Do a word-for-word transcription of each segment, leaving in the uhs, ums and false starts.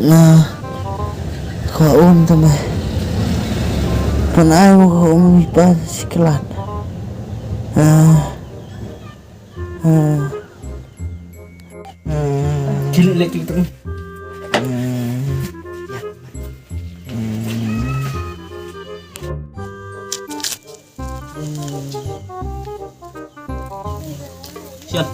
Na, ka um te me. Pan ai mo ka um mi pa siklat. Ah. Kilik lagi tu. Siap.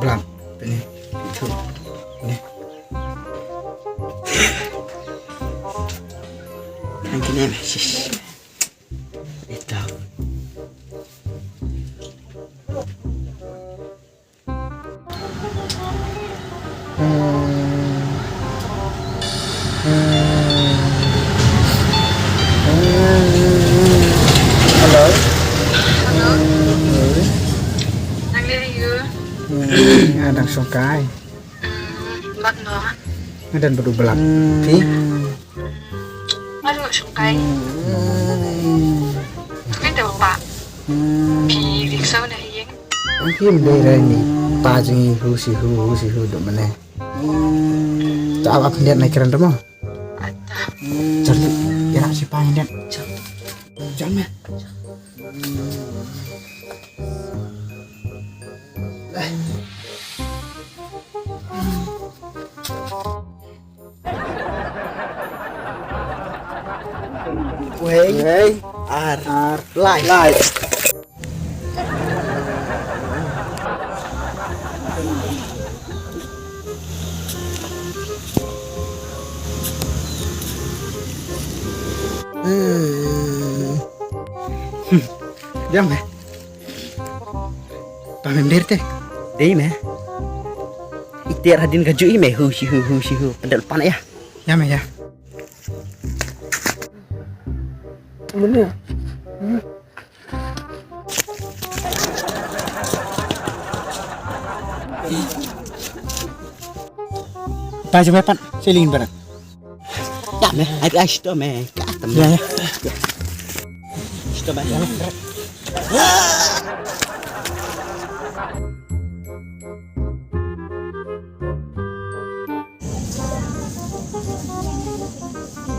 Blam, pini. Itu. Ini. Yang kini, sis. Itu. Hello. Hello. Nang lei aïu? Hmm, nga dang shongkai. Hmm, bad no? Nga dang bad u Blam. Phi? Nga dang shongkai. Phi te ba? Phi lik saw na ïing. Phim dei re ni. Pa jong ngi hu shi hu, hu shi hu duk mane. Te ap ap khyndiat na kren te mo. Jal ïarap shi pa khyndiat. Jal me. Wei. Wei. Ar. Ar. Lai. Lai. Hmm. Jam eh. Pamem dir te. Dei me. Iter hadin ka ju i me hu shi hu hu shi hu. Pendal pan ya. Ya me ya. Mana? Pa jam me pan. Seling barat. Ya me, ai ai sto me, ka tam. Ya ya. Sto me. Ya me.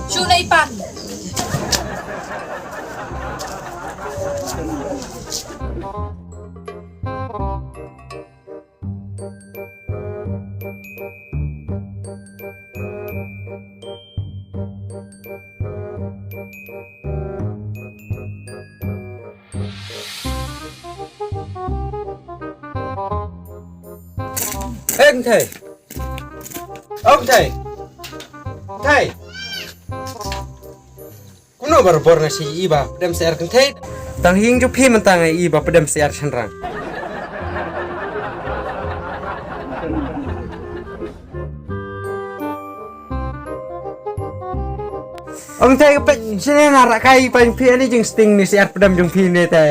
Shu na ipan. Hei, Kynthei. Oh, Kynthei. Kynthei. Kumno barabor nga shu ïohi ba pdem syiar, Kynthei? Tang ha ïing jong phi mynta nga ïohi ba pdem syiar shynrang. Ong te ka peit shane na rakai pa jong phi, ani jingsting ne syiar pdem jong phi ne te.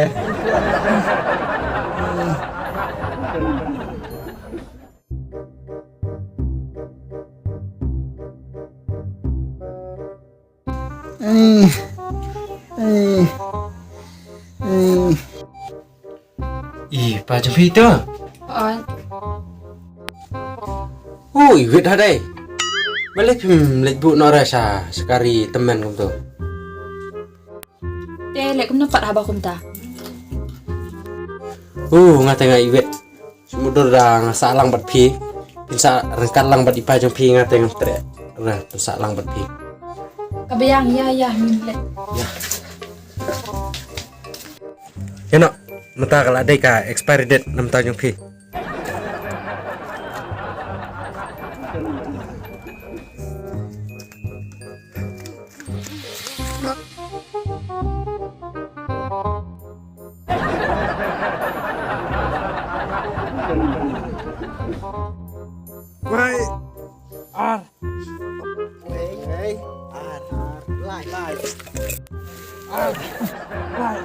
I pa jong phi to? Oi. Ui, wit ha dei. Balei phim leit buh noh re sha shkari tymmen kumto? Te leh kumno pat haba kumta? Uh, nga te nga i wit. Shu mutdur da nga sah lang bad phi. Phin sah ryngkat lang bad i pa jong phi, nga te ngam treh re phin sah lang bad phi. Ka biang, ïa ïa, ngin leh. Ïa. Ïa noh, mynta ka la dei ka expiry date na bynta jong phi. Wei. Ar. Wei. Wei. Ar. Ar. Lai. Lai. Ar. Lai.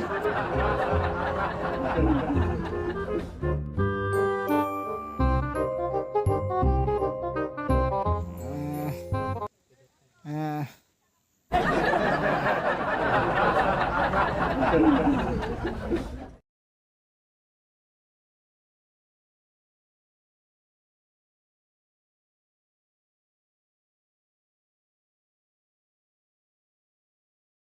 Ah. Ah.